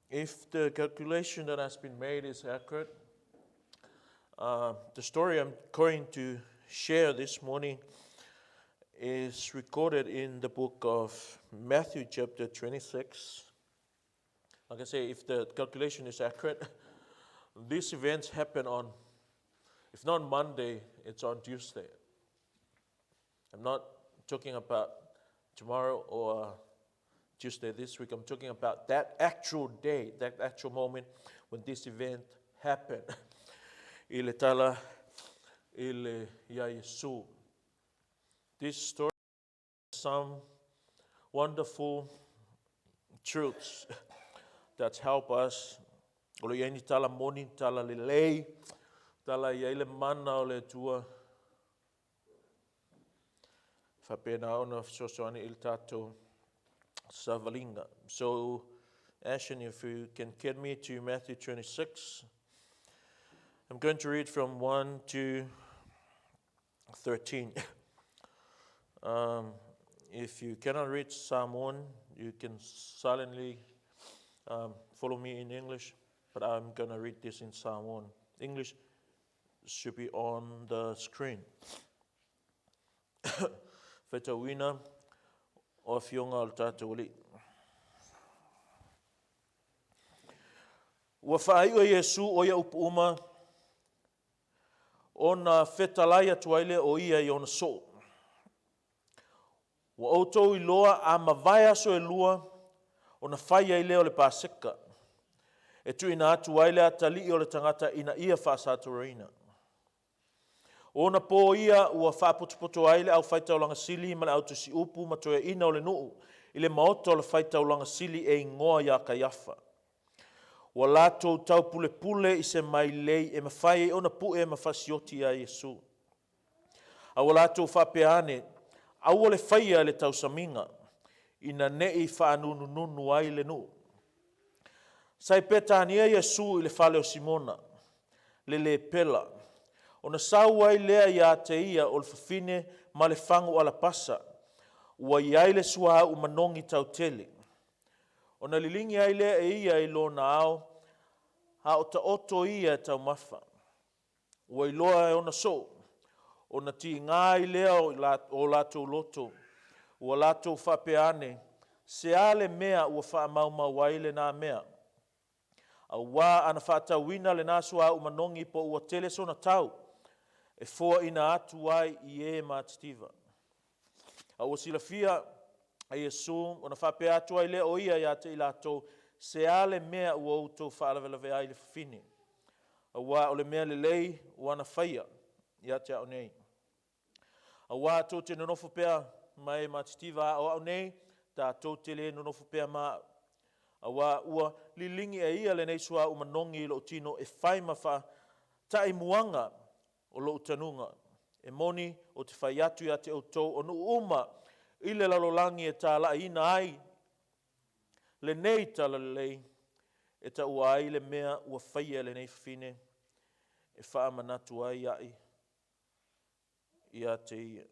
If the calculation that has been made is accurate, uh, the story I'm going to share this morning is recorded in the book of Matthew, chapter 26. Like I say, if the calculation is accurate, these events happen on, if not Monday, it's on Tuesday. I'm not talking about tomorrow or Tuesday this week. I'm talking about that actual day, that actual moment when this event happened. I le tala i le ia Iesu. This story has some wonderful truths that help us. O lo i ai ni tala moni, ni tala lelei, tala i ai le mana o le Atua. Faapena ona fesoasoani i le tatou savaliga. So, Ashen, if you can get me to Matthew 26, I'm going to read from 1 to 13. Um, if you cannot read Samoan, you can silently um, follow me in English, but I'm going to read this in Samoan. English should be on the screen. Faitauina o afioga o le tatou Alii. Ua faaiu e Iesu o ia upu uma, ona fetalai atu ai lea o ia i ona soo. Ua outou iloa a mavae aso e lua, ona fai ai lea o le Paseka, e tuuina atu ai le atalii o le tagata ina ia faasatoroina. O ona pō ia ua faapotopoto ai le aufaitaulaga sili ma le autusiupu ma toeaiina o le nuu i le maota o le faitaulaga sili e igoa ia Kaiafa. Ua latou taupulepule i se mailei e mafai ai ona pue ma faasioti iā Iesu. A ua latou faapea ane, Aua le faia i le tausamiga, ina ne i faanunununu ai le nuu. Sa i Petania Iesu i le fale o Simona, le lepela, ona sau ai lea iā te ia o le fafine ma le fagu alapasa, ua i ai le suauu manogi tautele. Ona liligi ai lea e ia i lona ao, a o taoto ia e taumafa. Ua iloa e ona soo, ona tiga ai lea o latou loto, ua latou faapea ane, Se a le mea ua faamaumau ai lenā mea? Auā ana faatauina lenā suauu manogi po ua tele sona tau, e foaina atu ai i e matitiva. A ua silafia e Iesu, ona faapea atu ai lea o ia iā te i latou, Se a le mea ua outou faalavelave ai i le fafine? Auā o le mea lelei ua ana faia ia te au nei. Auā tou te nonofo pea ma e matitiva a o au nei, tatou te le nonofo pea ma au. Auā ua liligi e ia lenei suauu manogi i lou tino e fai ma faataimuaga o lou tanuga. E moni, ou te fai atu ia te outou o nuu uma i le lalolagi e talaiina ai lenei talalelei, e taua ai le mea ua faia e lenei fafine, e faamanatu ai aʻi ia te ia.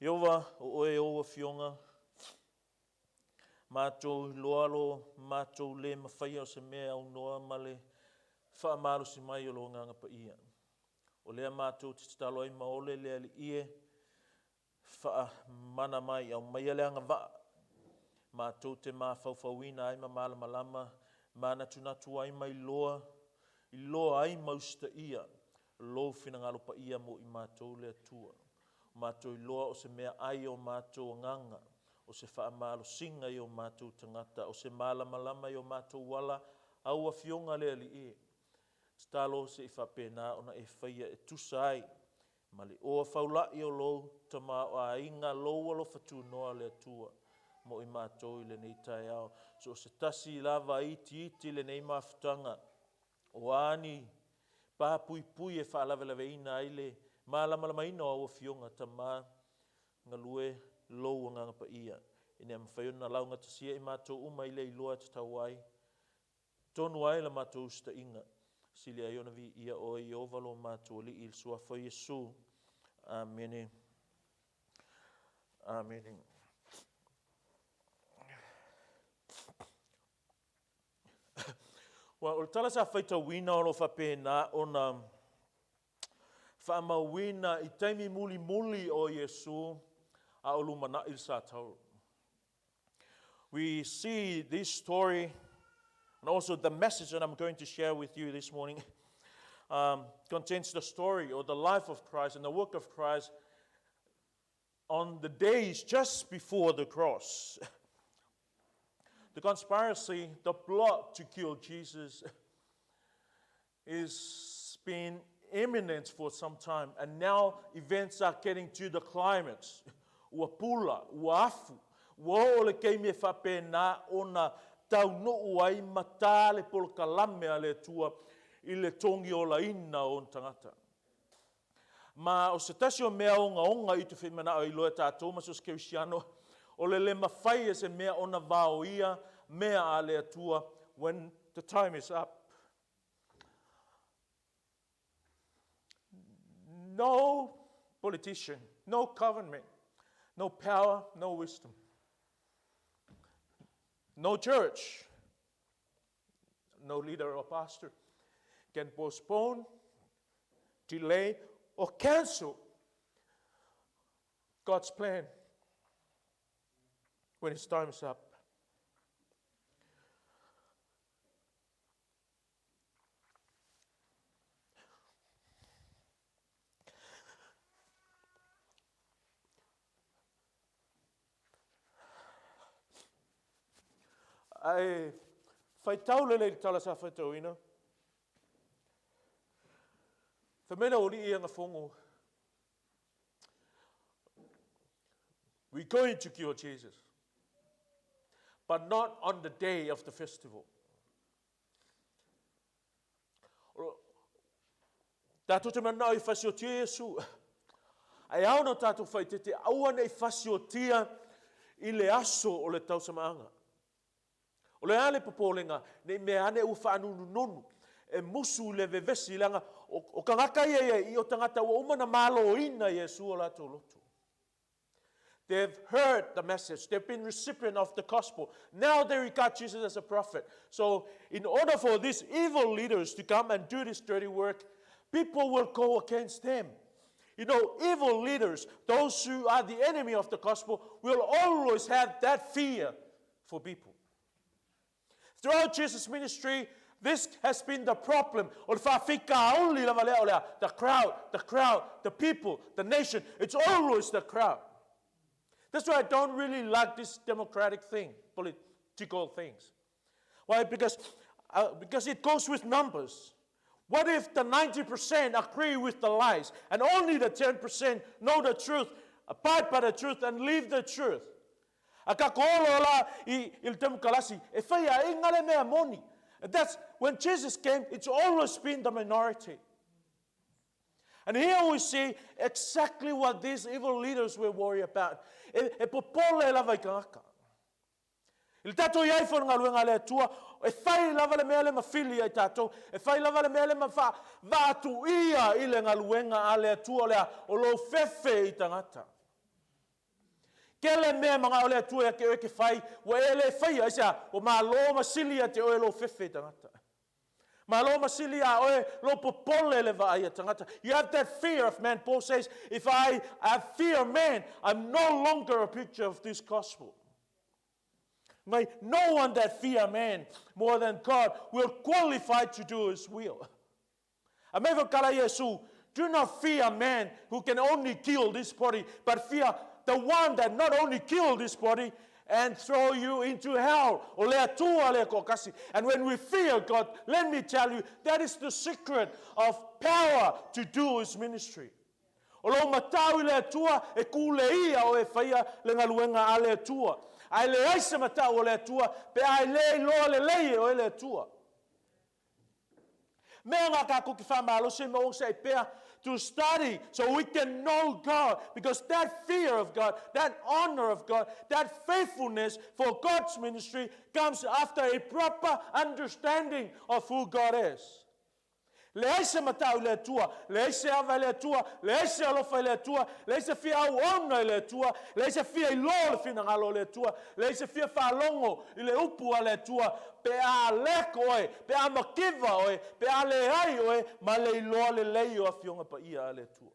Ieova, o oe ou afioga, matou iloa lo matou le mafaia o se mea e aunoa ma le faamalosi mai o lo Agaga Paia. O lea matou te tatalo ai ma ole le Alii e faamana mai, aumaia le agavaa matou te mafaufauina ai ma malamalama, manatunatu ai ma iloa, iloa ai ma usitaia Lou finagalo paia mo i matou le Atua. O matou iloa o se meaai o matou agaga, o se faamalosiga i o matou tagata, o se malamalama i o matou ala, au Afioga le Alii e. Tatalo se i faapena ona e faia e tusa ai ma le oa faula'i o lou tamaoaiga, lou alofa tunoa le Atua mo i matou i lenei taeao. So o se tasi lava itiiti lenei mafutaga, o a ni pā puipui e faalavelaveina ai le malamalamaina o au afioga, Tama, galue lou Agaga Paia, ina ia mafai ona laugatasia i matou uma i le iloa e tatau ai tonu ai la matou usitaʻiga. Sili ai ona viia oe, Ieova lo matou Alii, i le Suafa o Iesu. Amene. Amene. Ua, o le tala sa faitauina o lo o faapena ona faamauina i taimi mulimuli o Iesu a o lumanai le Satauro. We see this story and also the message that I'm going to share with you this morning um, contains the story or the life of Christ and the work of Christ on the days just before the cross. The conspiracy, the plot to kill Jesus is been imminent for some time and now events are getting to the climax. Ua pula, ua afu, ua oo le keimi e faapena ona taunuu ai ma tā le polokalame a le Atua i le togiolaina o ona tagata. Ma o se tasi o mea ogaoga i te femanao i loa e tatou ma so o se kerisiano, o le le mafai e se mea ona vaoia mea a le Atua when the time is up. No politician, no government, no power, no wisdom. No church, no leader or pastor can postpone, delay, or cancel God's plan when his time is up. Ae faitau lelei le tala sa faitauina. Fai mai le aualii ia gafogo, We going to kill Jesus, but not on the day of the festival. Tātou te manao i whasiotia Iesu. Ae ao na tātou whaitete, aua nei whasiotia i le aso o le tausamaaga. O le a le popolega, nei mea ane ua faanunununu, e musu i le vevesi, leaga o, o tagata ia ia i o tagata ua uma na maloina Iesu o latou loto. They've heard the message. They've been recipient of the gospel. Now they regard Jesus as a prophet. So in order for these evil leaders to come and do this dirty work, people will go against them. You know, evil leaders, those who are the enemy of the gospel, will always have that fear for people. Throughout Jesus' ministry, this has been the problem. The crowd, the crowd, the people, the nation. It's always the crowd. That's why I don't really like this democratic thing, political things. Why? Because, because it goes with numbers. What if the 90% agree with the lies and only the 10% know the truth, abide by the truth, and live the truth? A ka kolo la i, i le demokalasi, e whai a inga le mea moni. That's when Jesus came, it's always been the minority. And here we see exactly what these evil leaders were worried about. E, e popole lava i kangaka. I le tatou i ai foi o le galuega a le Atua, e fai lava le mea le ma fili ai tatou, e fai lava le mea le ma fa, vaatuia i le galuega a le Atua o le a, o lou fefe i tagata. Kele mea manao le Atua ia te oe ke fai, ua e le faia, aisea, ua malo ma sili ia te oe lou fefe i tagata. Malo ma sili iā oe lou popole le vaai a tagata. You have that fear of man. Paul says, if I have fear of man, I'm no longer a picture of this gospel. May no one that fear man more than God will qualify to do his will. A mei whakara Iesu, do not fear man who can only kill this body, but fear the one that not only kill this body and throw you into hell. O le Atua le ko'okasi. And when we fear God, let me tell you, that is the secret of power to do His ministry. O lou matau i le Atua, e kule ia oe e faia le galuega a le Atua. Ae leai se matau o le Atua, pe a e le iloa lelei e oe le Atua. Mea ngā kākou ki whamalosi ma o se pea to study so we can know God because that fear of God, that honor of God, that faithfulness for God's ministry comes after a proper understanding of who God is. Leai se matau i le Atua, leai se ava i le Atua, leai se alofa i le Atua, leai se fia auauna i le Atua, leai se fia iloa o le finagalo o le Atua, leai se fia faalogo i le upu a le Atua, pe a lack oe, pe a mativa oe, pe a leai oe ma le iloa lelei o Afioga Paia a le Atua.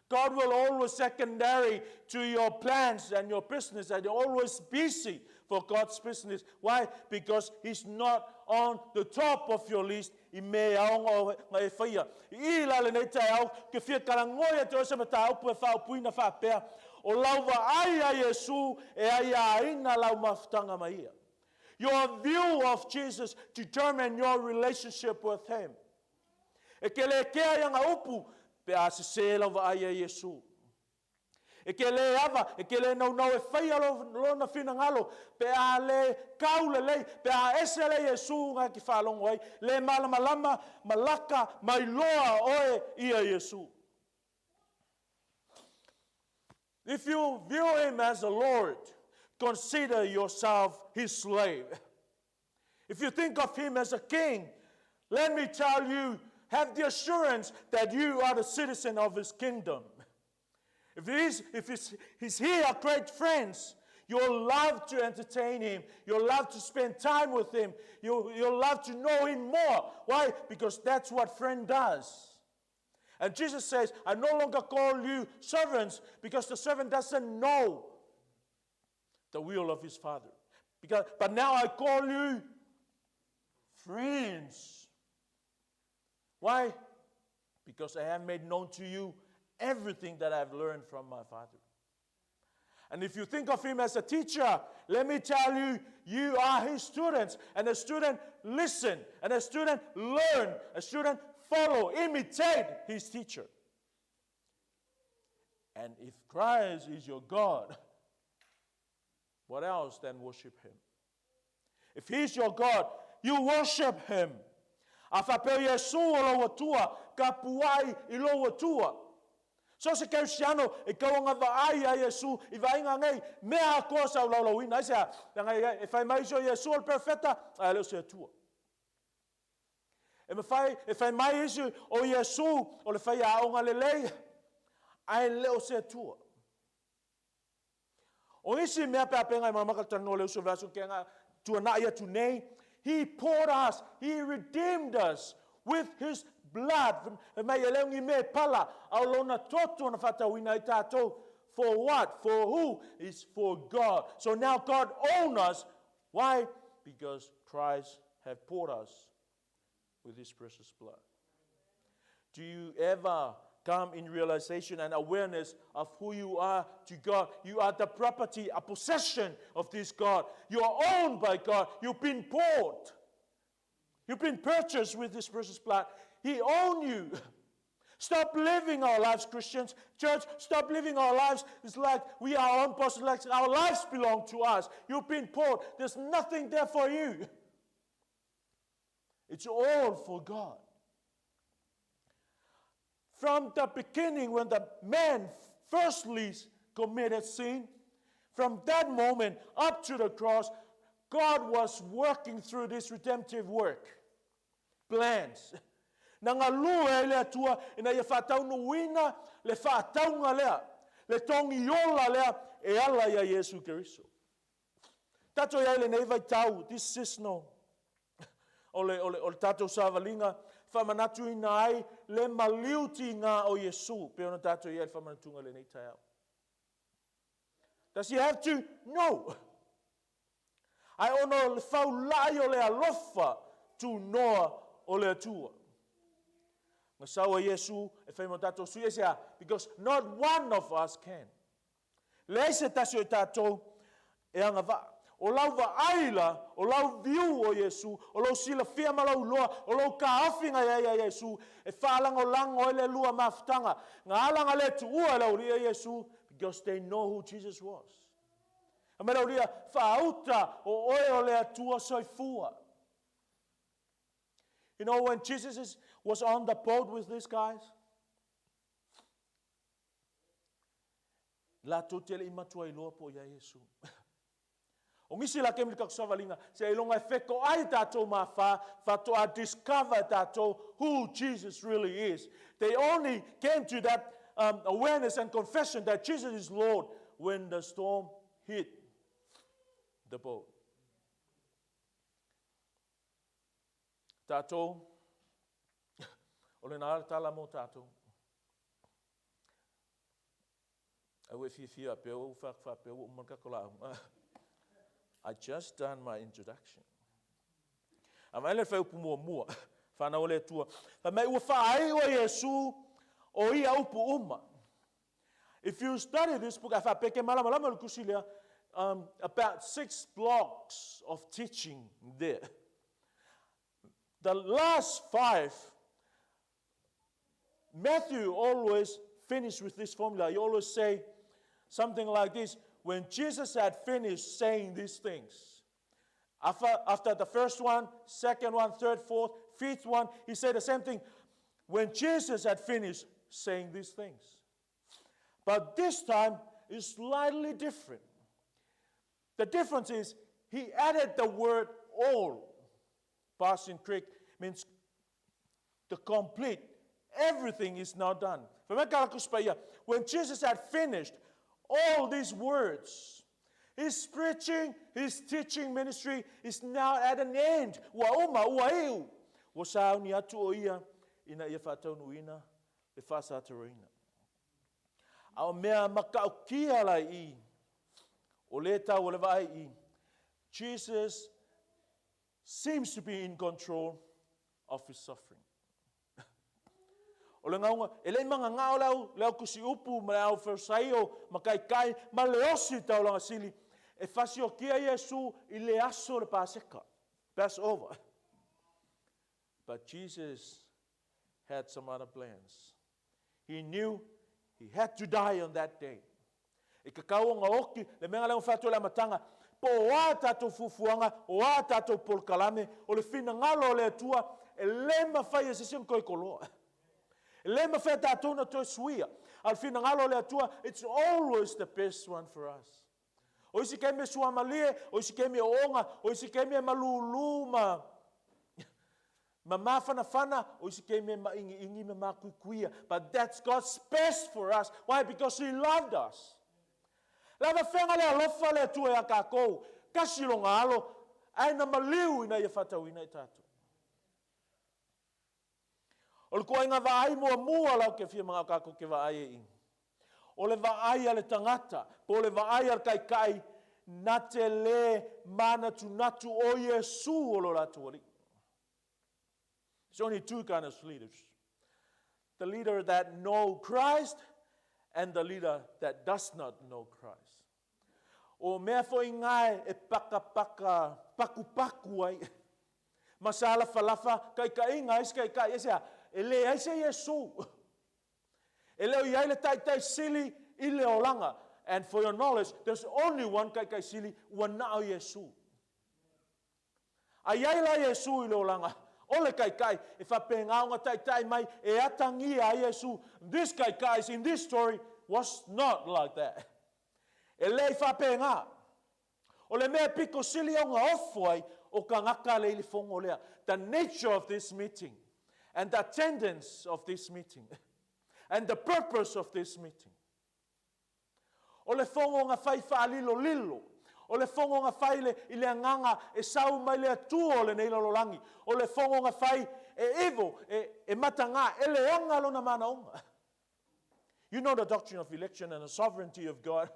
God will always secondary to your plans and your business, and you're always busy for God's business. Why? Because He's not on the top of your list i mea e aoga na e faia. I i la lenei taeao, ke fia talanoa ia te oe se mataupu e faaupuina faapea, o lau vaai a Iesu e aiaina lau mafutaga ma ia. Your view of Jesus determine your relationship with Him. E te le kea i ana upu pe a sesē lau vaai ia Iesu. E te le ava, e te le naunau e faia lona finagalo pe a le kau lelei, pe a ese le Iesu na e te faalogo ai, le malamalama, malaka, ma iloa oe ia Iesu. If you view Him as a Lord, consider yourself His slave. If you think of Him as a king, let me tell you, have the assurance that you are the citizen of His kingdom. If he's here, great friends, you'll love to entertain Him. You'll love to spend time with Him. You'll love to know Him more. Why? Because that's what friend does. And Jesus says, I no longer call you servants because the servant doesn't know the will of his father. But now I call you friends. Why? Because I have made known to you everything that I've learned from my Father. And if you think of Him as a teacher, let me tell you, you are His students. And a student listen, and a student learn, a student follow, imitate his teacher. And if Christ is your God, what else than worship Him? If He's your God, you worship Him. A faapea o Iesu o lou Atua, tapuai i lou Atua. So se kerisiano e tau ana vaai ia Iesu i vaaiga nei, mea atoa sa ou laulauina. Aisea? Leaga e fai mai isi o Iesu o le perofeta, ae le o se Atua. E mafai, e fai mai isi o Iesu o le faiaoga lelei, ae le o se Atua. O isi mea pe a penga i malamaka le talanoa le uso le vaiaso ke tuanai atu nei, He poured us, He redeemed us with His blood. Fai mai e le o ni mea e pala, a o lona toto na faatauina ai tatou. For what? For who? It's for God. So now God own us. Why? Because Christ have bought us with His precious blood. Do you ever come in realization and awareness of who you are to God? You are the property, a possession of this God. You are owned by God. You've been bought. You've been purchased with this precious blood. He owned you. Stop living our lives, Christians. Church, stop living our lives. It's like we are own person, like our lives belong to us. You've been bought. There's nothing there for you. It's all for God. From the beginning, when the man firstly committed sin, from that moment up to the cross, God was working through this redemptive work. Plans. Na galue ai le Atua ina ia faataunuuina le faatauga lea, le togiola lea e ala ia Iesu Keriso. Tatou i ai lenei vaitau, this seasonal, o le, o le, o le tatou savaliga, faamanatuina ai le maliu tiga o Iesu, pei ona tatou i ai le faamanatuga i lenei taeao. Does he have to? No. Ae ona o le faulai o le alofa tunoa o le Atua. Na sau ai Iesu e fai mo tatou sui, aisea? Because not one of us can. Leai se tasi o i tatou e agavaa. O lau vaai la, o lau viu o Iesu, o lou silafia ma lou iloa, o lou taofiga i ai ia Iesu, e faalagolago ai le lua mafutaga. Na ala na le tuua e le aualii ia Iesu, because they know who Jesus was. Fai mai le aualii, faauta o oe o le Atua soifua. You know, when Jesus was on the boat with these guys, latou te le i matua iloa po o ia Iesu. O ngisi la kemi ka savaliga seiloga e fetoʻai tatou mafā faatoa discover tatou who Jesus really is. They only came to that awareness and confession that Jesus is Lord when the storm hit the boat. Tatou, o lena le tala mo tatou. Ai ua e fiafia faapea ua ou faapea ua uma le tatou lauga. I just done my introduction. A vaai le fuaiupu muamua, fanau a le Atua. Fai mai ua faaiu e Iesu o ia upu uma. If you study this book, a faapea ke malamalama le tusi lea, about 6 blocks of teaching there. The last 5, Matthew always finish with this formula. He always say something like this. When Jesus had finished saying these things, after the first one, second one, third, fourth, fifth one, he said the same thing. When Jesus had finished saying these things. But this time is slightly different. The difference is he added the word all. Pas in Greek means the complete. Everything is now done. When Jesus had finished all these words, his preaching, his teaching ministry is now at an end. Ua uma, ua iu. Ua sauni atu o ia ina ia faataunuuina le faasataraina. A o mea matautia la i, o le tau o le vaai i, Jesus seems to be in control of his suffering. O le gauga, e le i magagao le au, le au tusi upu ma le au Farisaio ma taitai ma le osi taulaga sili e fasiokia Iesu i le aso o le Paseka, Passover. But Jesus had some other plans. He knew he had to die on that day. E tatau ona oti, le mea lea na fai atu i le amataga, po o a tatou fuafuaga, o a tatou polokalame, o le finagalo o le Atua, e le mafai e se isi ona toe toloa. E le mafai e tatou ona toe suia. A o le finagalo o le Atua, it's always the best one for us. O isi taimi e suamalie, o isi taimi e ooga, o isi taimi e malūlū ma, ma mafanafana, o isi taimi e maʻigiʻigi ma makuikuia. But that's God's best for us. Why? Because He loved us. Lava fega le alofa le Atua iā tatou, tasi lona alo, ae na maliu ina ia faatauina i tatou. O le ituaiga vaai muamua la ou te fia manao tatou te vaai ai i. O le vaai a le tagata, po o le vaai a le taitai, na te lē manatunatu o Iesu o lo latou Alii. There's only two kind of leaders. The leader that know Christ and the leader that does not know Christ. O mea foi ngā e pakapaka pakupaku ai. Ma sa lafalafa taitaiga a isi taitai, aisea? E leai se Iesu. E le o i ai le Taitai Sili i le olaga. And for your knowledge, there's only one Taitai Sili, ua na o Iesu. A i ai la Iesu i le olaga, o le Taitai e faapena ona taitai mai e atagia ai Iesu. This Taitais in this story was not like that. E le i faapena. O le mea pito sili ona ofo ai o tagata le i le fono lea. The nature of this meeting and the attendance of this meeting and the purpose of this meeting. O le fono na fai faalilolilo. O le fono na fai le, i le agaga e sau mai le Atua o lenei lalolagi. O le fono na fai e evil, e, e mataga, e leaga lona manaoga. You know the doctrine of election and the sovereignty of God.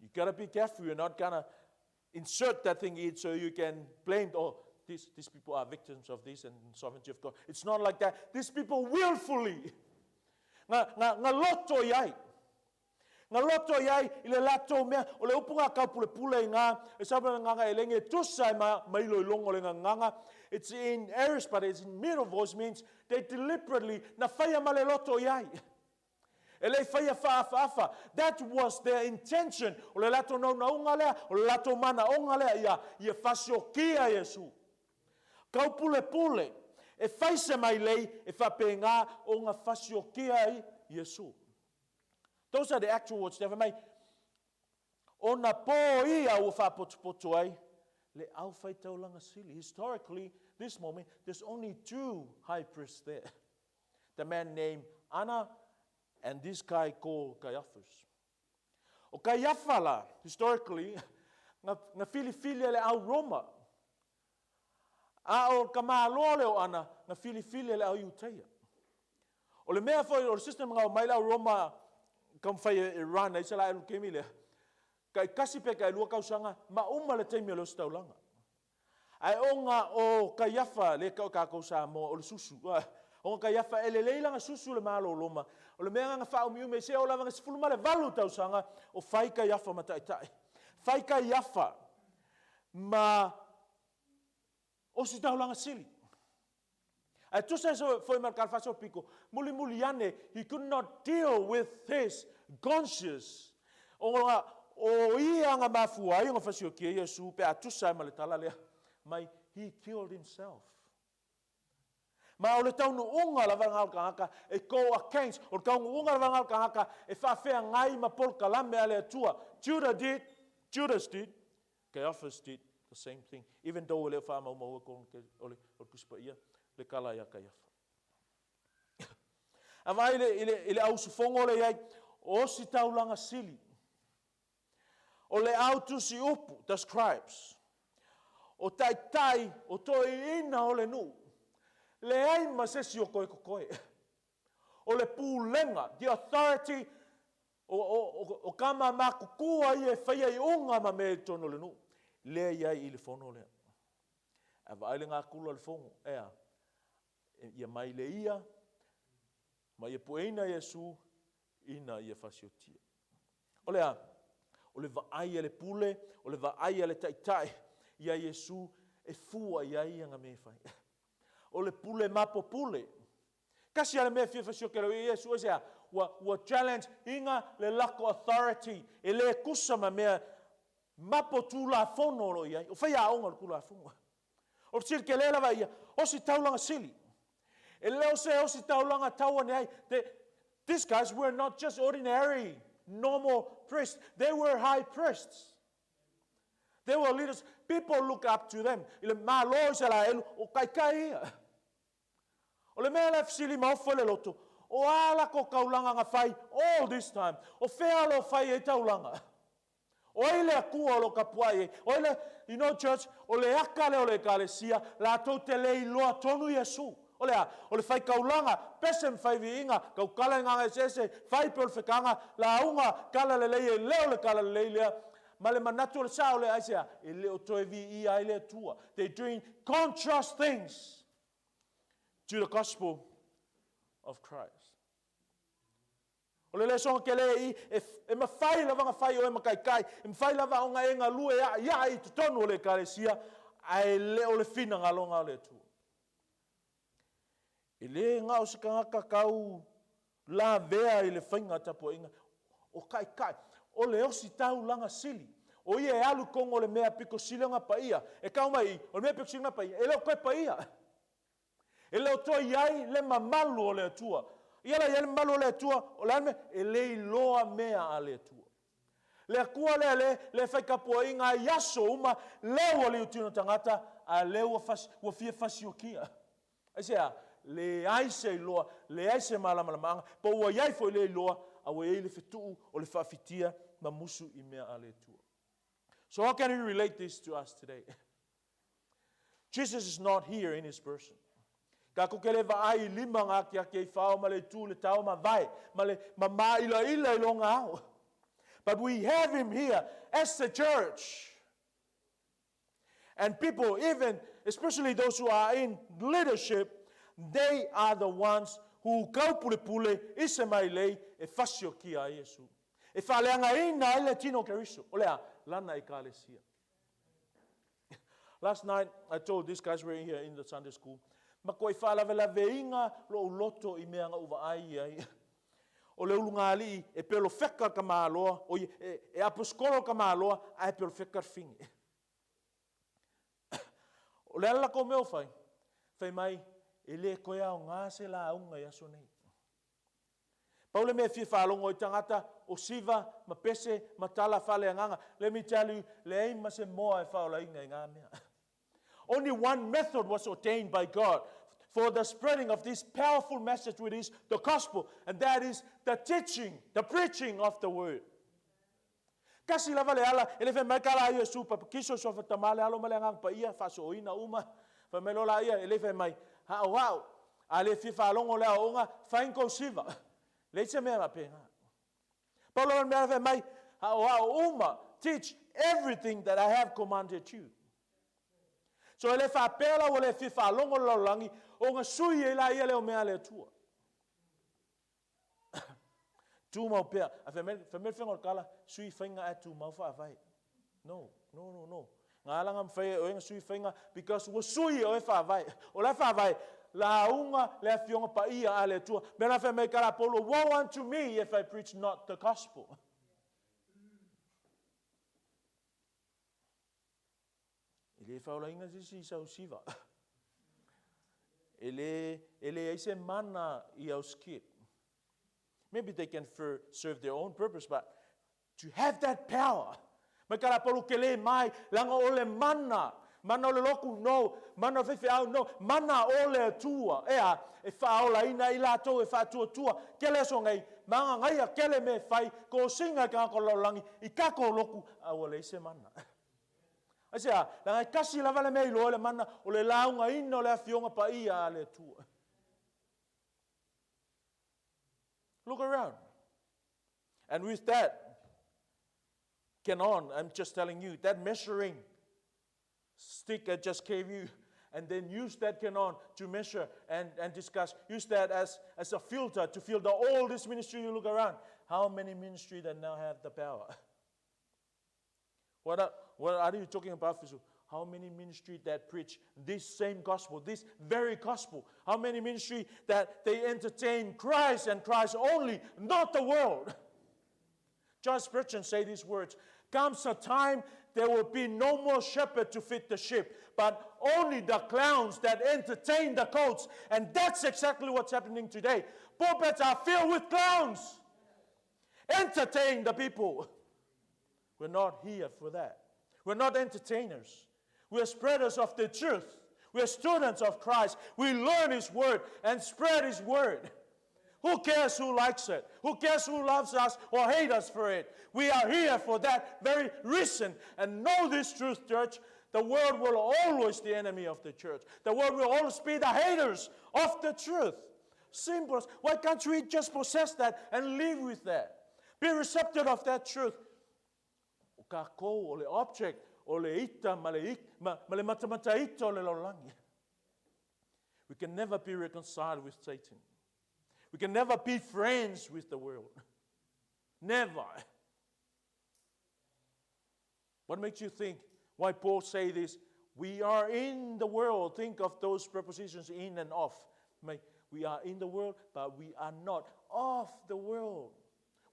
You gotta be careful. You're not gonna insert that thing in so you can blame, oh, these people are victims of this and sovereignty of God. It's not like that. These people willfully. Nga, nga, nga loto i ai. Nga loto i ai i le latou mea, o le upu ngā kaupulepule i ngā, e sau mai nganga e lenge e tusa ai ma, ma iloiloga o le gagaga. It's in aorist, but it's in middle voice means they deliberately na faia ma le loto i ai. E le i faia faaafaafa. That was their intention. O le latou naunauga lea, o le latou manaoga lea, ia, ia fasiokia Iesu. Kaupulepule, e fai se mailei e faapena ona fasiokia ai Iesu. Those are the actual words. Fai mai, Ona po ia ua faapotopoto ai le aufaitaulaga sili. Historically, this moment, there's only two high priests there. The man named Anna and this guy called Caiaphas. O Kaiafa la, historically, na, na filifili e le au Roma. A o ka Malo lea o Ana, na filifili e le au Iutaia. O le mea foi, o le system na omai le au Roma taumafai e run ai se la elu taimi lea, taitasi pe tailua tausaga ma uma le taimi o le ositaulaga. Ae ona o Kaiafa, lea e tau e tatou Samoa o le susu, ona Kaiafa e lelei lana susu i le Malo o Roma, o le mea lena na faaumiumi ai seia oo lava ina 18 tausaga o fai Kaiafa ma taitai. Fai Kaiafa ma ositaulaga sili. Ae tusa ai foi ma le talafaasolopito, mulimuli ane, he could not deal with his conscience. Ona o ia na mafua ai ona fasiokia Iesu pe a tusa ai ma le tala lea mai, he killed himself. Ma o le taunuuga lava lena o le tagata e go against, o le taunuuga lava lena o le tagata e faafeagai ma polokalame a le Atua. Judah did, Judas did, Caiaphas did the same thing, even though e le o faamaumaua tonu o le Tusi Paia le tala ia Kaiafa. A vaai i le, i le, i le auusufono lea i ai, o ositaulaga sili, o le au tusi upu, the scribes, o taitai, o toeaiina o le nuu, leai ma se isi o toe totoe. O le pulega, the authority, o, o, o, o tama matutua ia e faia iuga ma mea i totonu o le nuu, lea i ai i le fono lea. Ae vaai le natura o le fono, e a? Ia mai le ia, ma ia pueina Iesu ina ia fasiotia. O le a? O le vaai a le pule, o le vaai a le taitai ia Iesu e fua i ai ana mea e fai. O le pule mapo pule. Kasi a le mea fia fasioki lau ia Iesu, aisea? Ua, ua challenge ina le lako authority e le tusa ma mea mapo tulafono o lo o i ai. O faiaoga o le tulafono. O le sili tele lava ia, ositaulaga sili. E le o se ositaulaga tau ane ai. The, these guys were not just ordinary, normal priests. They were high priests. They were leaders. People look up to them. I le Malo o Isaraelu, o taitai ia. O le mea lea e fesili maofo i le loto, o a lako taulaga na fai all this time? O fea o lo o fai ai taulaga? O ai le Atua o lo o tapuai ai? O ai le, you know church, o le aka lea o le Ekalesia, latou te le iloa tonu Iesu. O le a? O le faitaulaga, pese ma fai viiga, tautala i gaga eseese, fai pei o le fetaga, lauga, tala lelei e le o le tala lelei lea, ma le manatu o le sao lea, aisea? E le o toe viia ai le Atua. They doing contrast things to the gospel of Christ. O le lesona tele i, e, e mafai lava ona fai oe ma taitai, e mafai lava ona e galue a'ia'i i totonu o le Ekalesia, ae le o le finagalo na o le Atua. E le na o se tagata tau lavea i le faiga tapuaiga, o taitai, o le ositaulaga sili, o ia e alu i totonu o le mea pito sili ona paia, e tau mai i, o le mea pito sili ona paia, e le o toe paia. E le o toe i ai le mamalu o le Atua. Ia la i ai le mamalu o le Atua, o le a le mea? E le iloa mea a le Atua. Le Atua lea le, le fai tapuaiga ai aso uma, lea ua liutino tagata, a lea ua, fas, ua fia fasiokia. Aisea? Leai se iloa, leai se malamalamaaga, po ua i ai foi le iloa, a ua i ai le fetuu o le faafitia ma musu i mea a le Atua. So how can we relate this to us today? Jesus is not here in his person. Tatou te le vaai i lima ngā akiaki ai whao ma le tū le tao ma vae, ma le ma māilaila i longa ao. But we have him here as the church. And people, even, especially those who are in leadership, they are the ones who kaupulepule i se mailei e fasiokia ai Iesu. E faaleagaina ai le tino o Keriso. O le a? Lana Ekalesia. Last night, I told these guys were here in the Sunday school, makuai faalavelaveina lou loto i mea na ou vaai i ai. O le ulugalii e pelofeka le tamaloa, o ia, e, e aposikolo le tamaloa, ae pelofeka le fine. O le a le latou mea o fai? Fai mai, e le toe aoga se lauga i aso nei. Pau le mea e fia faalogo ai tagata, o siva ma pese ma tala faaleagaga. Let me tell you, leai ma se moa e faaolaina i na mea. Only one method was ordained by God for the spreading of this powerful message, which is the gospel, and that is the teaching, the preaching of the word. Tasi lava le ala, e le fai mai ka la Iesu papakiso so fatama le alo ma le agaga paia faasooina uma. Fai mai loa laia, e le fai mai, haohao, a le fia faalogo le aoaoga, fai ni kou siva. Leai se mea faapena. Pau lava le mea fai mai, haohao uma, teach everything that I have commanded you. So e le faapea la ua le fia faalogo le lalolagi, ona sui ai laia lea o mea a le Atua. Tumau pea. A fai mai, fai mai le faiga o le tala, sui faiga ae tumau faavae. No, no, no, no. Nga ala nga mafai e oe na sui faiga because ua sui e oe faavae. O la faavae, lauga le afioga paia a le Atua. Mea la fai mai kala Paulo, woe unto me if I preach not the gospel. E le faaolaina se isi i sau siva. E le, e leai se mana i au skit. Maybe they can serve their own purpose, but to have that power, mai ka la ke le mai, langa o le mana, mana o le loku, no, mana o le faifeau, no, mana o le Atua, ea, e faaolaina i latou e faatuatua, kele aso nei, magagaia kele mea e fai, kosiga e tagata o le lalolagi, i kako loku, a ua leai se mana. Aisea? Leaga e tasi lava le mea e iloa ai le mana, o le laugaina o le Afioga Paia a le Atua. Look around. And with that, can on, I'm just telling you, that measuring stick I just gave you, and then use that canon to measure and, and discuss. Use that as, as a filter to filter all this ministry you look around. How many ministry that now have the power? What are, what are you talking about, Fisu? How many ministry that preach this same gospel, this very gospel? How many ministry that they entertain Christ and Christ only, not the world? John Spurgeon say these words, Comes a time there will be no more shepherd to feed the sheep, but only the clowns that entertain the goats. And that's exactly what's happening today. Pulpits are filled with clowns. Entertain the people. We're not here for that. We're not entertainers. We're spreaders of the truth. We're students of Christ. We learn His Word and spread His Word. Who cares who likes it? Who cares who loves us or hates us for it? We are here for that very reason. And know this truth, church. The world will always be the enemy of the church. The world will always be the haters of the truth. Simple. Why can't we just possess that and live with that? Be receptive of that truth. O kākou, o le object, o le ita ma le, ma, ma le matamata ita o le lalolagi. We can never be reconciled with Satan. We can never be friends with the world. Never. What makes you think why Paul say this? We are in the world. Think of those prepositions in and of. We are in the world, but we are not of the world.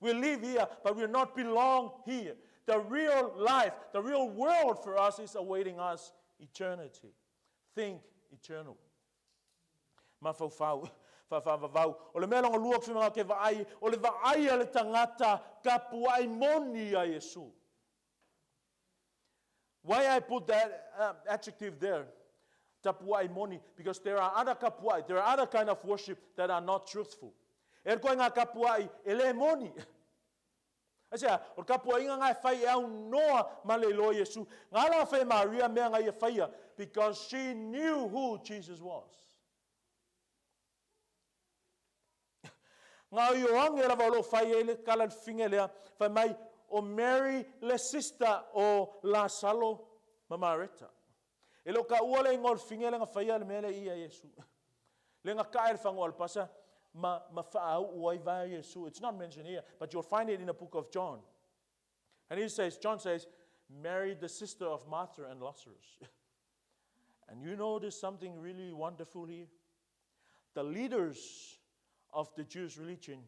We live here, but we not belong here. The real life, the real world for us is awaiting us eternity. Think eternal. Mafaufau, faafavavau. O le mea lona lua ou te manao ke vaai, o le vaai a le tagata tapuai moni ia Iesu. Why I put that adjective there, tapuai moni, because there are other tapuai, there are other kind of worship that are not truthful. E koe ngā tapuai e le moni. Aisea, o le tapuaiga nga e fai e aunoa ma le iloa Iesu. Nga la fai e Maria mea nga ia faia, because she knew who Jesus was. Nga o Ioane lava o lo o fai ai le tala le fine lea, fai mai, o Mary le sister o Lasalo ma Mareta. E le o taua le igoa o le fine lea na faia le mea lea i ia Iesu. Lea na tae le fagoa o le pasa ma, ma faauu ai vae Iesu. It's not mentioned here, but you'll find it in the book of John. And he says, John says, Mary, the sister of Martha and Lazarus. And you know there's something really wonderful here. The leaders of the Jewish religion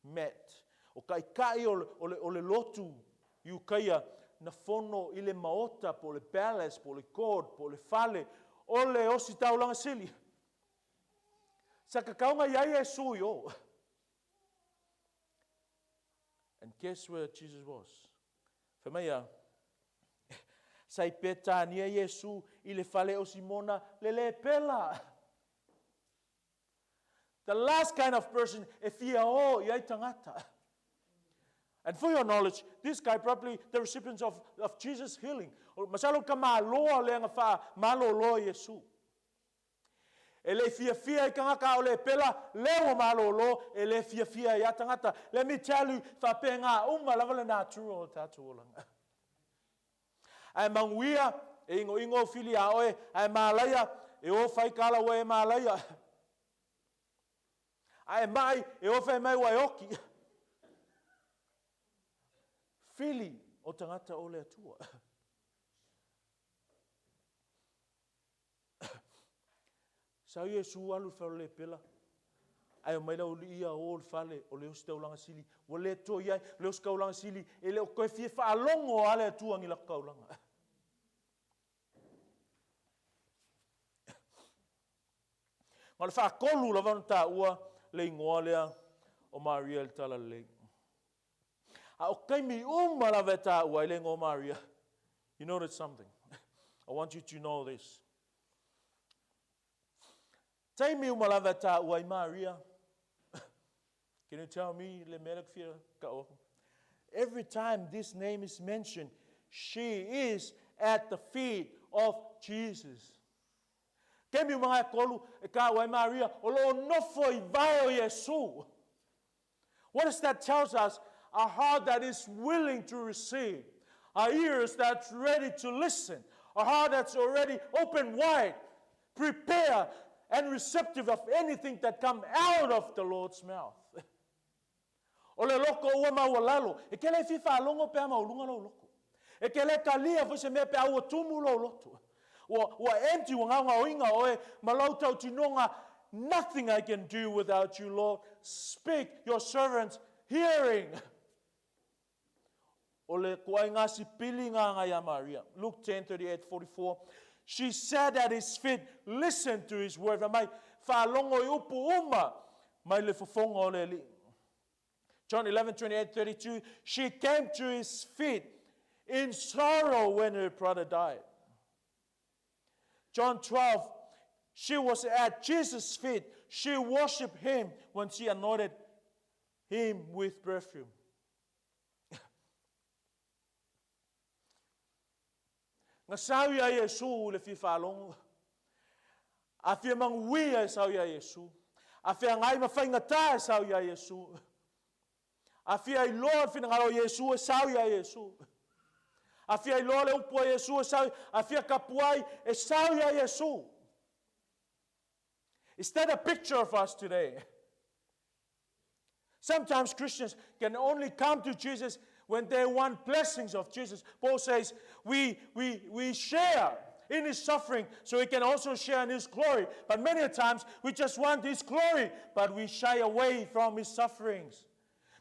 met. O taitai o le, o le, o le lotu Iutaia na fono i le maota po o le palace po o le court po o le fale o le ositaulaga sili. Sa tatau ona i ai Iesu i o. And guess where Jesus was? Fai mai a, Sa i Petania Iesu i le fale o Simona le lepela. The last kind of person e fia o i ai tagata. And for your knowledge, this guy probably the recipient of Jesus' healing. Masalo ka maloa lea na wha malolo Iesu. E le fiafia i tagata a o lepela, lea ua malōlō, e le fiafia ai a tagata. Let me tell you, faapena uma lava le natura o le tatou olaga. Ae manuia, e inoino au fili iā oe, ae malaia, e o fai tala ua e malaia. Ae maʻi, e o fai mai ua e oti. Fili o tagata o le Atua. Sau Iesu alu i le fale o le lepela, ae omai le aualii ia o i le fale o le ositaulaga sili, ua le toe i ai le ositaulaga sili, e le o toe fia faalogo lava le Atua i ni latou taulaga. Na o le faatolu lava ona taua le igoa lea o Maria i le Talalelei. A o taimi uma lava e taua ai le igoa o Maria, you notice something. I want you to know this. Taimi uma lava e taua ai Maria, can you tell me le mea lea ku fia tau aku? Every time this name is mentioned, she is at the feet of Jesus. Taimi uma nga e tolu e taua ai Maria, o lo o nofo i vae o Iesu. What does that tells us? A heart that is willing to receive, a ears that's ready to listen, a heart that's already open wide, prepared and receptive of anything that come out of the Lord's mouth. O le loko ua maualalo, e te le fia faalogo pe a maualuga lou loto. E te le talia foi se mea pe a ua tumu lou loto. Ua, ua empty, ua gaogaoiga oe ma lau tautinoga, Nothing I can do without you, Lord. Speak, your servant's hearing. O le ituaiga sipili nga iā Maria. Luke 10, 38, 44. She sat at his feet, listened to his word. Fai mai, faalogo i upu uma mai le fofoga o le Alii. John 11, 28, 32. She came to his feet in sorrow when her brother died. John 12, she was at Jesus' feet. She worshiped him when she anointed him with perfume. Na sau ia Iesu i le fia faalogo. A fia manuia e sau ia Iesu. A feagai ma faigata e sau ia Iesu. A fia iloa le finagalo o Iesu e sau ia Iesu. A fia iloa le upu a Iesu e sau, a fia tapuai e sau ia Iesu. Is that a picture of us today? Sometimes Christians can only come to Jesus when they want blessings of Jesus. Paul says we, we, we share in his suffering so we can also share in his glory. But many a times we just want his glory, but we shy away from his sufferings.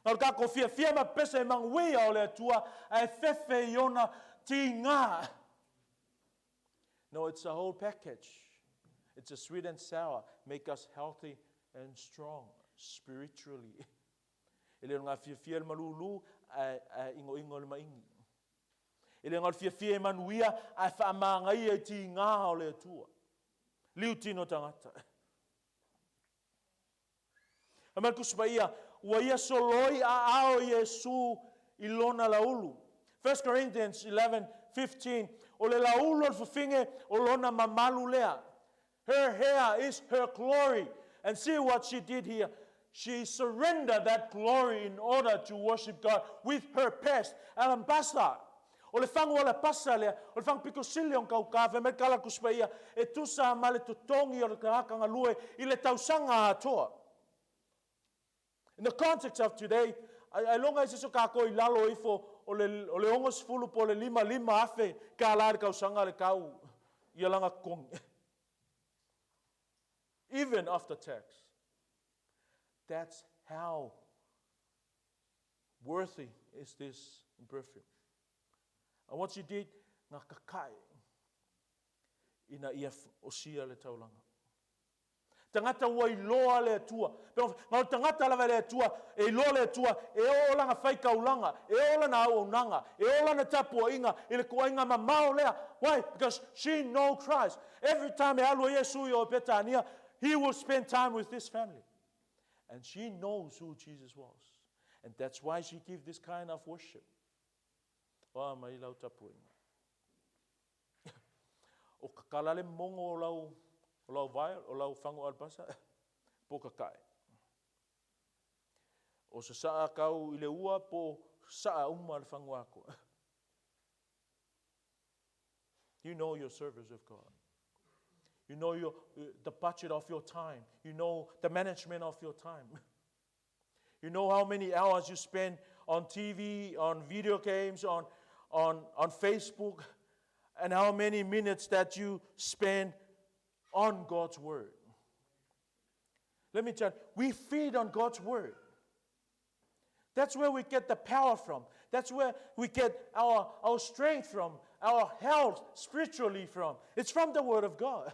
Na o le tatou fiafia ma pese i manuia o le Atua ae fefe i ona tiga. No, it's a whole package. It's a sweet and sour, make us healthy and strong spiritually. E le o le fiafia i le malūlū ae, ae inoino i le maʻigi. E le o le fiafia i manuia ae faamagaia i tigā o le Atua. Liu tino tagata. Fai mai le Tusi Paia, ua ia soloi aao Iesu i lona laulu. 1 Corinthians 11:15, O le laulu o le fafine o lona mamalu lea. Her hair is her glory. And see what she did here. She surrendered that glory in order to worship God with her best alabaster. O le fagu alapasa lea, o le fagu pito sili ona taugata, fai mai le tala a le Tusi Paia, e tusa ma le totogi o le tagata galue i le tausaga atoa. In the context of today, ailoga e se isi o tatou i lalo ifo o le, o le 60 po o le 55 afe kālā i le tausaga le tau i lana totogi. Even after tax. That's how worthy is this perfume. And what she did, na kakae ina ia osia le taulaga. Tagata ua iloa le Atua. Na o le tagata lava e le Atua, e iloa le Atua, e oo lana faitaulaga, e oo lana auaunaga, e oo lana tapuaiga i le tuaiga mamao lea. Why? Because she know Christ. Every time e alu ai Iesu i o i Petania, he will spend time with this family. And she knows who Jesus was. And that's why she give this kind of worship. Oa mai lau tapuaiga. O kakala le mogo o lau, o lau vae, o lau fagu alapasa, po kakae. O sasaa kau i le ua po saa uma le fagu atoa. You know your service of God. You know your, the budget of your time. You know the management of your time. You know how many hours you spend on TV, on video games, on, on, on Facebook, and how many minutes that you spend on God's Word. Let me tell you, we feed on God's Word. That's where we get the power from. That's where we get our, our strength from, our health spiritually from. It's from the Word of God.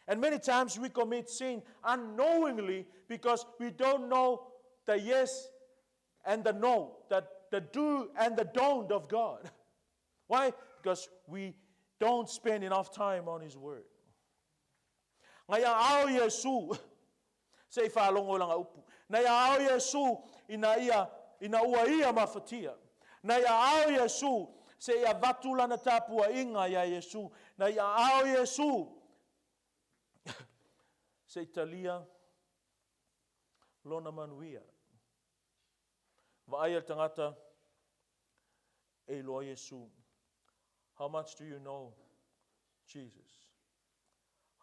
And many times we commit sin unknowingly because we don't know the yes and the no, the, the do and the don't of God. Why? Because we don't spend enough time on His Word. Ngai a ao Iesu, se i whaalongo langa upu. Nai a ao Iesu ina ia, ina ua ia mafatia. Nai a ao Iesu, se i avatu lana tapuaiga iā Iesu. Na i aao Iesu, se i talia lona manuia. Vaai a le tagata e iloa Iesu. How much do you know Jesus?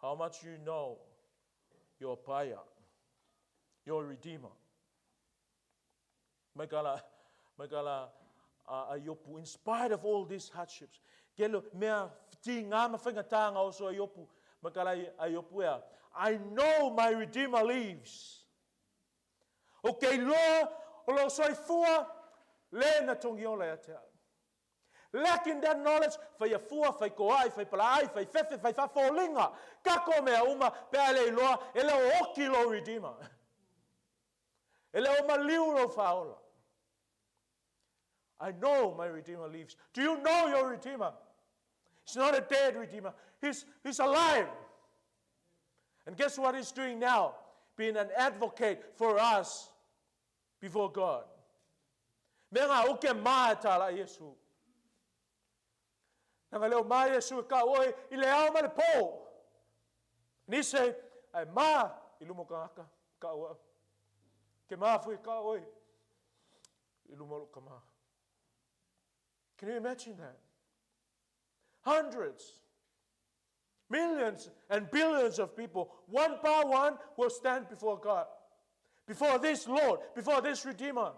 How much you know your buyer, your redeemer? Mai ka la, mai ka la a, a Iopu, in spite of all these hardships, ke lo mea ti ngā ma whaingatā ngā oso a Iopu, mai ka la a Iopu ea, I know my Redeemer lives. O ke iloa o lo soifua le na tongi ola ia te au. Lacking that knowledge, whai afua, whai koai, whai palaai, whai fefe, whai whawhōlinga. Kako mea uma, pe a le iloa, e le o oki lo Redeemer. E le o maliu lou faaola. I know my Redeemer lives. Do you know your Redeemer? He's not a dead Redeemer. He's, he's alive. And guess what he's doing now? Being an advocate for us before God. Me ngā uke mā e tāla Iesu. Nanga leo mā Iesu e ka oe i le ao ma le pō. And he say, ai mā i lumo ka ngaka, ka ua. Ke mā fui ka oe i lumo lo ka mā. Can you imagine that? Hundreds, millions and billions of people, one by one, will stand before God, before this Lord, before this Redeemer.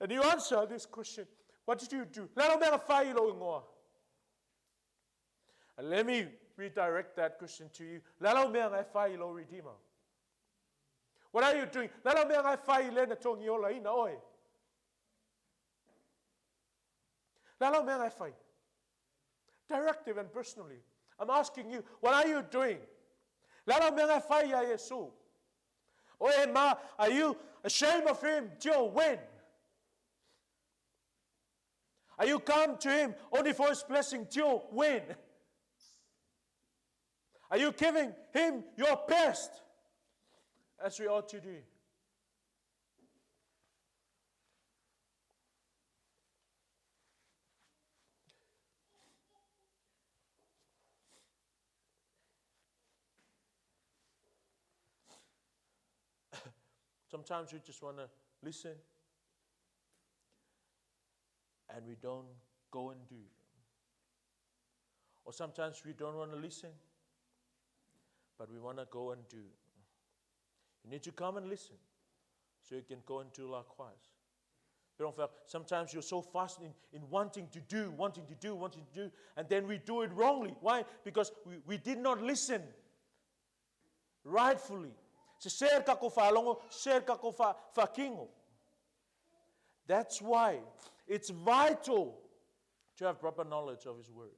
And you answer this question What did you do? And let me redirect that question to you. Redeemer. What are you doing? Directive and personally. I'm asking you, what are you doing? Lalo mea fai ia Iesu. Oe ma, are you ashamed of him till when? Are you come to him only for his blessing till when? Are you giving him your best as we ought to do? Sometimes we just want to listen and we don't go and do. Or sometimes we don't want to listen, but we want to go and do. You need to come and listen so you can go and do likewise. Sometimes you're so fast in, in wanting to do, wanting to do, wanting to do, and then we do it wrongly. Why? Because we, we did not listen rightfully. Se ser kako whaalongo, ser kako whakingo. That's why it's vital to have proper knowledge of His Word.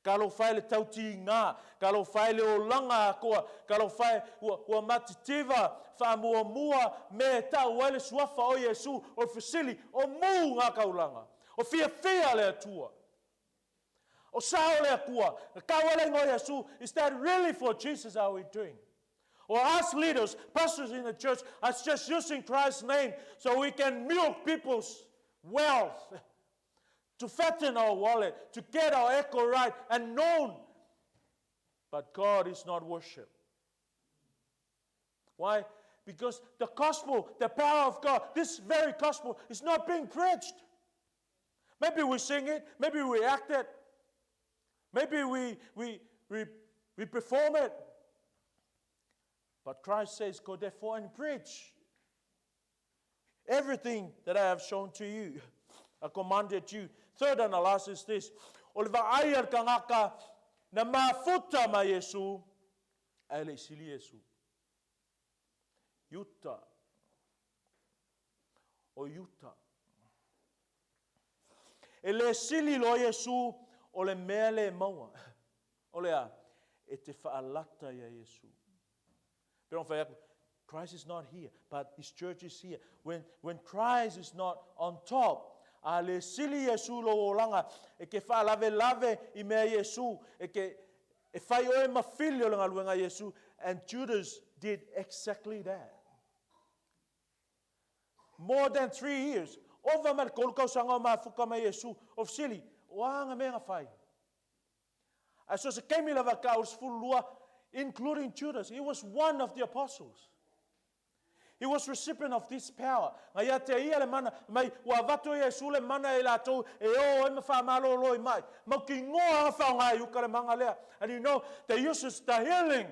Talofa e le tautiga, talofa e le olaga atoa, talofa e ua, ua matitiva faamuamua mea e tau ai le suafa o Iesu, o le fesili, o mu ngā taulaga, o fiafia le Atua. O sao le Atua, na tau ai le igoa o Iesu, is that really for Jesus are we doing? Or us leaders, pastors in the church, are just using Christ's name so we can milk people's wealth, to fatten our wallet, to get our echo right and known. But God is not worshipped. Why? Because the gospel, the power of God, this very gospel is not being preached. Maybe we sing it, maybe we act it, maybe we, we, we, we perform it. But Christ says, Go therefore and preach. Everything that I have shown to you, I commanded you. Third and the last is this. O le vaai a le tagata na mafuta ma Iesu, ae le i sili Iesu. Iuta. O Iuta. E le sili loa Iesu o le mea le maua. O le a? E te whaalata ia Iesu. Pero whai aku, Christ is not here, but His church is here. When, when Christ is not on top, a le sili Iesu lou olaga, e ke faalavelave i mea Iesu, e ke e fai oe ma fili o le galuega a Iesu, and Judas did exactly that. More than three years, ova ma le tolu tausaga o mafuta ma Iesu, o fesili, o a nga mea na fai? Ae so se taimi lava ka o le 12, including Judas, he was one of the apostles. He was recipient of this power. Nga ia te ia le mana, mai ua avatu e Iesu le mana e latou e o ai ma whaamalolo i mai. Mau ki ngoa nga whaonga e uka le manga lea. And you know, they uses the healing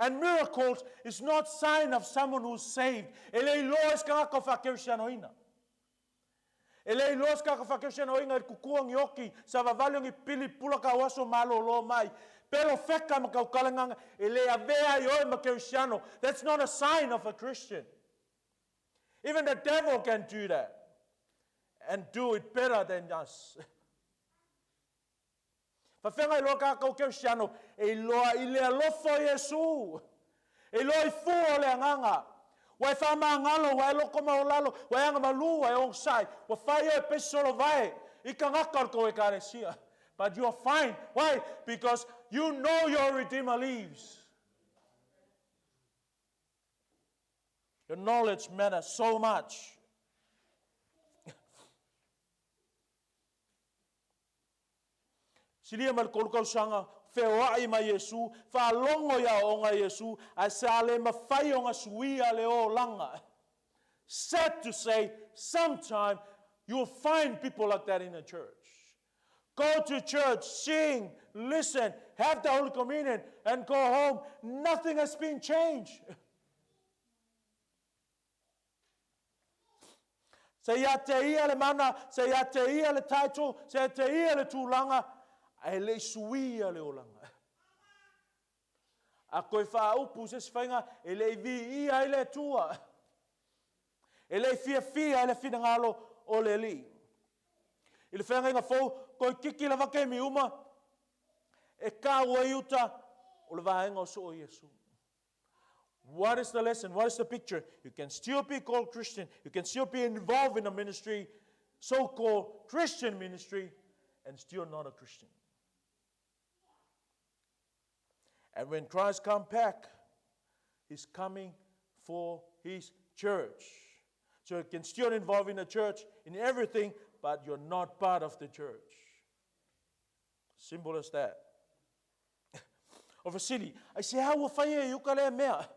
and miracles is not sign of someone who's saved. E le iloa e se tagata o whakerisianoina. E le iloa se tagata whakerisianoina i le kukua ni oki, sa vavali o ni pili pula ka oaso malōlō mai. Pelo feka ma kaukalenganga, e le avea ai oe ma kerisiano. That's not a sign of a Christian. Even the devil can do that and do it better than us. Whawhenga i loa kākou Kerisiano, e iloa i le alofa o Iesu. E iloa i fua o le agaga. Ua e whamangalo, ua e loko maulalo, ua e agamalu, ua e onosai, ua fai oe pesi solovae i tagata o le tou ekalesia. But you are fine. Why? Because you know your Redeemer lives. Your knowledge matters so much. Silia mai le tolu tausaga, feoai ma Iesu, faalogo i aoaoga a Iesu, ae sa le mafai ona suia le olaga. Sad to say, sometime you will find people like that in the church. Go to church, sing, listen, have the Holy Communion, and go home. Nothing has been changed. Se ia te ia le mana, se ia te ia le title, se ia te ia le tulaga, ae le i suia le olaga. A koe whaaupu se isi faiga, e le i viia ai le Atua. E le i fiafia ai le finagalo o le Alii. I le feagaiga fou, koe kiki lava kemi uma, e kāua i uta o le vaega o soo o Iesu. What is the lesson? What is the picture? You can still be called Christian. You can still be involved in a ministry, so-called Christian ministry, and still not a Christian. And when Christ comes back, he's coming for his church. So you can still involve in the church, in everything, but you're not part of the church. Simple as that. O fesili, aisea ua fai e Iuka lea mea?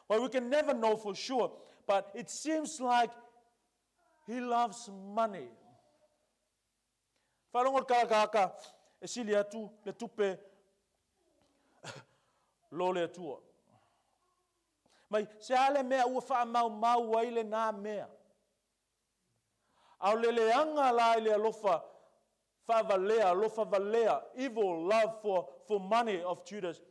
Well, we can never know for sure, but it seems like he loves money. Faalogo le kalakaka e sili atu le tupe lo le Atua. Mai, se a le mea ua whaamaumau ai le nā mea. A o le leaga la i le alofa faavalea, alofa valea, evil love for, for money of Judas,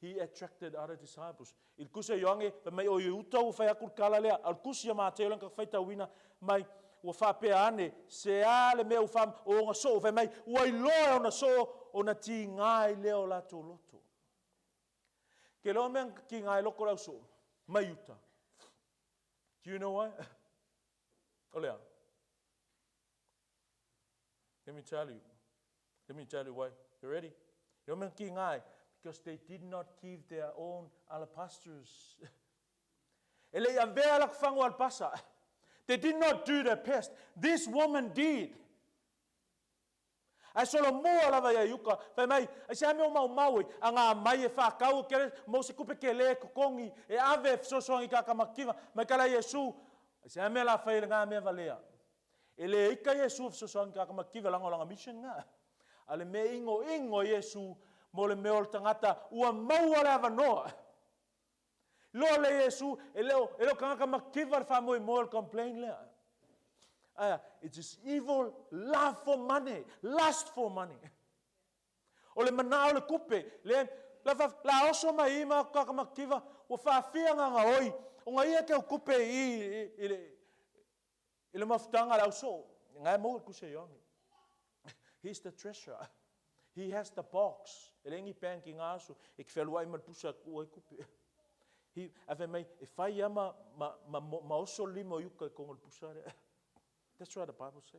he attracted other disciples. I le tusi a Ioane, fai mai o Iuta ua fai atu le tala lea, a o le tusi a Mateo lea na faitauina mai, ua faapea ane, Se a le mea ua faa, o ona soo, fai mai, ua iloa e ona soo ona tiga ai lea o latou loto. Ke loa mea na tiga ai loto o le au soo, mai uta. Do you know why? O le a? Let me tell you. Let me tell you why. You ready? Yo mea tiga ai, because they did not give their own alabasters. E le i avea lakou fagu alapasa. They did not do their best. This woman did. Ae solomua lava ia Iuka, fai mai, Aisea mea o maumau ai, a nga mai e whakau kere, mo se kupe ke le kokongi, e ave e fesoasoani i ka makiva, mai kala Iesu, aisea mea la fai le ngā mea valea. E le ika Iesu e fesoasoani i ka makiva langa o langa mission ngā. A le mea ingo ingo Iesu, mo le mea o le tangata, ua maua le avanoa. Loa le Iesu, e le o, e le o kangaka makiva le whaamoemoe o le complain lea. Aia, it is evil love for money, lust for money. O le manao o le kupe, le, la, fa, la oso mai i ma kaka makiva, ua whaafia nganga oi, o nga ia ke kupe i, i, i, le, i le mafutanga le au soo. Ngai mo kuse iongi. He's the treasurer. He has the box. E le ngi bank i ngā aso, e ki whelua ai ma le pusa ku ai kupe. He, a fai mai, e whai ama ma, ma, ma, ma oso lima o iuka i kongo le pusa rea. That's what the Bible say.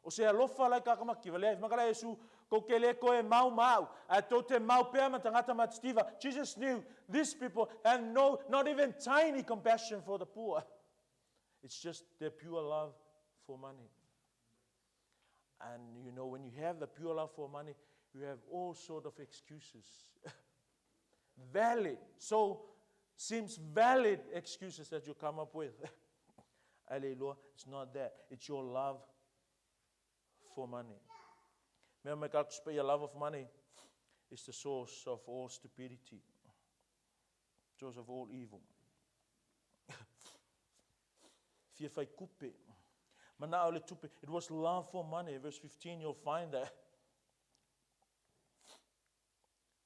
O se alofa lai kaka makiva, lea, makala Iesu, ko ke le koe mau mau, a tō te mau pea ma tangata ma titiva. Jesus knew these people have no, not even tiny compassion for the poor. It's just their pure love for money. And you know, when you have the pure love for money, you have all sort of excuses. Valid, so seems valid excuses that you come up with. Alleluia. It's not that. It's your love for money. Your love of money is the source of all stupidity, source of all evil. Fia whai kupe. Mana'o le tupe. It was love for money. Verse 15, you'll find that.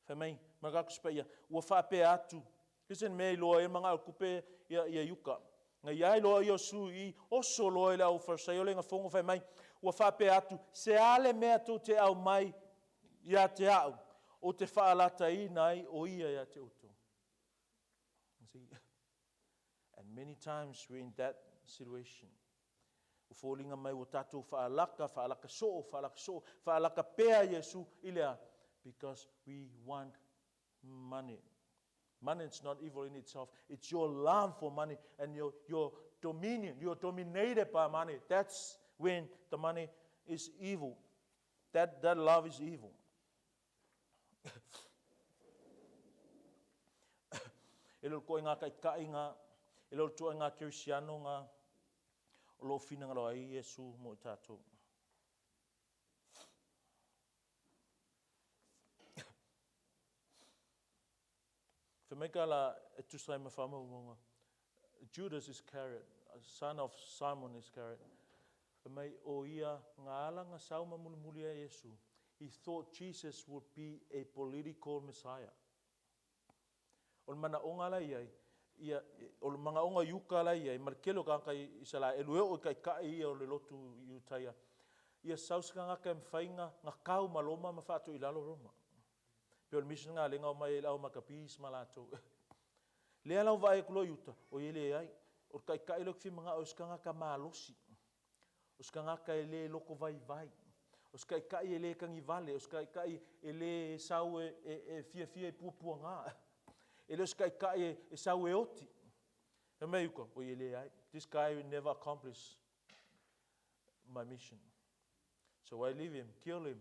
Fai mai, ma ka ia, ua faapea atu. Listen me loa e manga o kupe ia ia iuka. Nga ia loa ia su i oso loa i le au farisai o le nga fongo fai mai, ua faapea atu, se ale mea tō te au mai ia te au, o te whaalata i nai o ia ia te uto. See? And many times we're in that situation. Ua foliga mai ua tatou faalaka, faalaka soo, faalaka soo, faalaka pea Iesu i le a? Because we want money. Money is not evil in itself. It's your love for money and your, your dominion. You're dominated by money. That's when the money is evil. That, that love is evil. E le o le koe ngā kaikai ngā, e le o le tuai ngā kerisiano ngā, o lo o finagalo ai Iesu mo i tatou. Fai mai ka la e tusa ai ma faamaumauga, Judas Iscariot, son of Simon Iscariot, fai mai o ia nga ala nga sau ma mulimuli ai Iesu, he thought Jesus would be a political Messiah. O le manaʻoga la i ai, ia, o le manaʻoga i uka la i ai, ma le tele o tagata i Isalae, e lue oo i taitai ia o le lotu i Iutaia, ia sau se tagata e mafai na, na kau ma Roma ma faatoʻi i lalo Roma. Pei o le mission lena lea na omai ai le au Maccabees ma latou. Lea la ua vaai atu loa i uta, oi e leai, o le taitai lea ou te fia manao o se tagata malosi. O se tagata e le loko vaivai. O se taitai e le tagivale. O se taitai e le sau e, e, e fiafia i puapuaga. E le o se taitai e, e sau e oti. Fai mai uka, oi e leai. This guy will never accomplish my mission. So I leave him, kill him.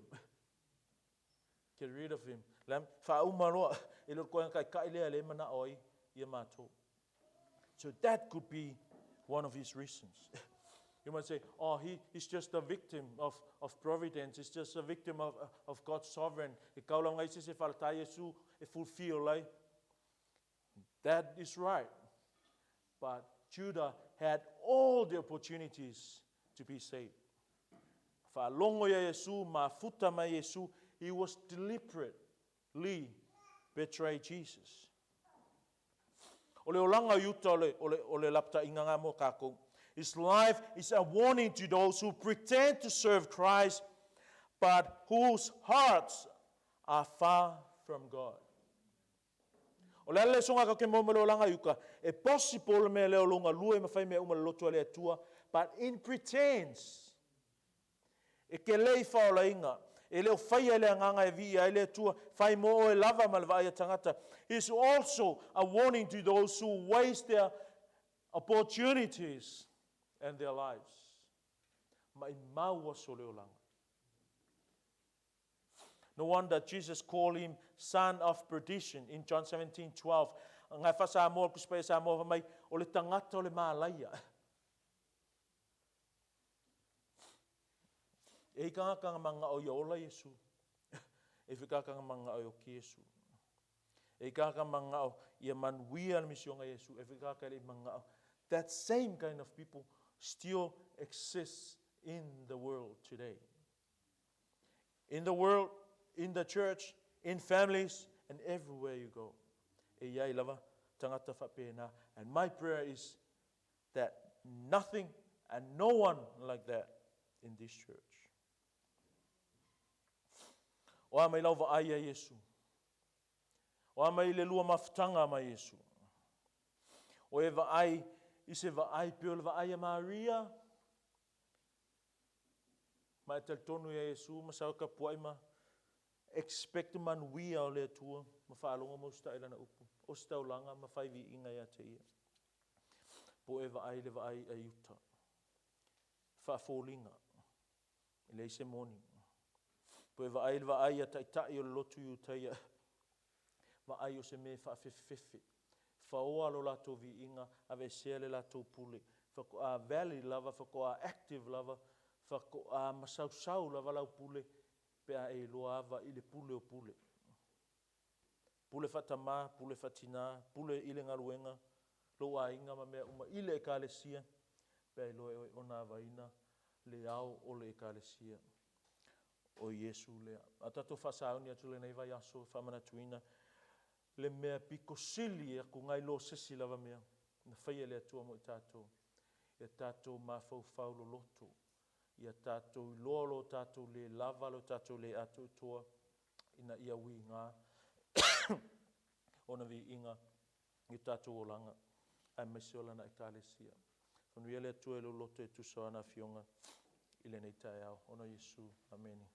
Get rid of him. Le faauma loa, e le o le koena taitai lea le manao ai ia matou. So that could be one of his reasons. You might say, oh, he, he's just a victim of, of providence. He's just a victim of, of God's sovereign. E kaulanga i se se whalatai Yesu e fulfill ai. That is right. But Judah had all the opportunities to be saved. Whaalongo ia Yesu, mafuta mai Yesu, he was deliberately betray Jesus. O le olaga o Iuta o le, o le, o le lapataiga nga mo kakou. His life is a warning to those who pretend to serve Christ but whose hearts are far from God. O le a le lesoga kau ke mau ma le olaga i uka, e possible le mea lea o lou galue ma fai mea uma le loto a le Atua, but in pretense. E ke le i faolaina, e le o faia i le agaga e viia ai le Atua, fai mo oe lava ma le vaai a tagata. Is also a warning to those who waste their opportunities and their lives. Maimau aso le olaga. No wonder Jesus called him son of perdition in John 17:12. Ngai fa Samoa ku spa Samoa fa mai o le tagata o le malaia. E i kanga kanga manga o ia ola Yesu. E fi kanga kanga manga o ki Yesu. E i kanga kanga manga o ia manuia le misionga Yesu. E fi kanga kanga manga o. That same kind of people still exists in the world today. In the world, in the church, in families, and everywhere you go. E iai lava tagata faapena. And my prayer is that nothing and no one like that in this church. O a mai lau vaai ia Iesu. O a mai le lua mafutaga ma Iesu. O e vaai i se vaai pei o le vaai a Maria. Ma e talitonu ia Iesu ma sau tapuai ma expect manuia o le Atua ma faalogo ma usitai i Lana upu, o se taulaga ma fai viiga ia te Ia. Po e vaai le vaai a Iuta. Faafoliga, e leai se moni. Po e vaai le vaai a taitai o le lotu Iutaia. Vaai o se mea e faafefefefe. Faoa lo latou viiga, aveesea le latou pule. Faatoa valid lava, faatoa active lava, faatoa masausau lava lau pule pe a e iloa ava i le pule o pule. Pule faatamā, pule faatinā, pule i le galuega, lou aiga ma mea uma i le Ekalesia, pe a iloa e oe ona avaina le ao o le Ekalesia. O Iesu lea. A tatou faasauni atu lenei vaiaso e faamanatuina le mea pito sili aku nai lo se isi lava mea na faia e le Atua mo i tatou. Ia tatou mafaufau loloto, ia tatou iloa lo tatou le lava, lo tatou le atoatoa ina ia uiga ona viiga i o tatou olaga aemaise o Lana Ekalesia. Faamanuia le Atua i lou loto e tusa o ana Afioga i lenei taeao. Ona o Iesu. Amene.